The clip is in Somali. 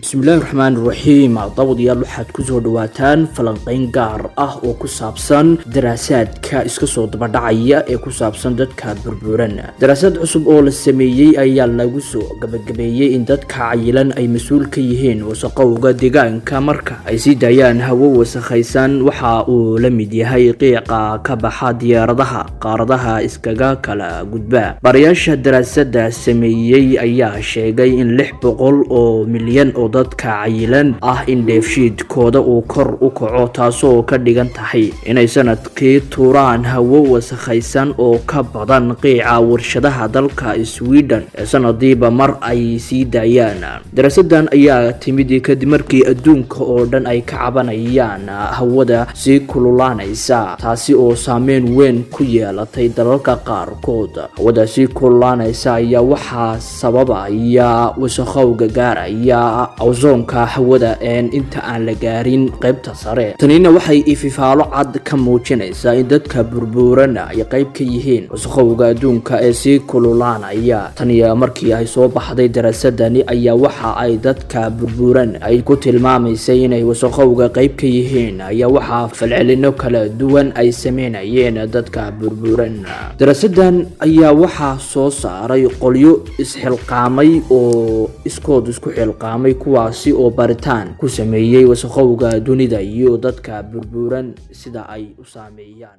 Bismillahi raxmaan raxiim. Daawadayaal, waxaad kusoo dhawaataan falanqeyn gaar ah oo ku saabsan daraasaadka iska soo dabadhacaya ee ku saabsan dadka burburan. Daraasad cusub oo la sameeyey ayaa lagu soo gabagabeeyey in dadka cayilan ay mas-uul ka yihiin wasaqowga deegaanka marka ay sii daayaan hawo wasakhaysan. Waxa uu la mid yahay qiiqa ka baxa diyaaradaha qaaradaha iskaga kala gudba. Baarayaasha daraasada sameeyey ayaa sheegay in 600 oo milyan oo dadka cayilan ah in dheefshiidkooda uu kor u kaco, taasoo ka dhigan tahay inay sanadkii tuuraan hawo wasakhaysan oo ka badan qiica warshadaha dalka Sweden ee sanadiiba mar ay sii daayaan. Daraasadan ayaa timid kadib markii adduunka oo dhan ay ka cabanayaan hawada sii kululaanaysa, taasi oo saameyn weyn ku yeelatay dalalka qaarkood. Hawada sii kululaanaysa ayaa waxaa sababaya wasakhowga gaaraya ozone-ka hawada inta aan la gaarin qaybta sare. Tanina waxay ififaalo cad ka muujinaysaa in dadka burbuurana ay qayb ka yihiin wasakhowga adduunka ee sii kululaanaya. Taniyo markii ay soo baxday daraasadani ayaa waxa ay dadka burburan ay ku tilmaamaysay inay wasakhowga qayb ka yihiin, ayaa waxaa falcelino kala duwan ay sameynayeen dadka burburan. Daraasadan ayaa waxaa soo saaray qolyo isxilqaamay oo iskood isku xilqaamay, kuwaasi oo baritaan ku sameeyey wasakhowga dunida iyo dadka burburan sida ay u saameeyaan.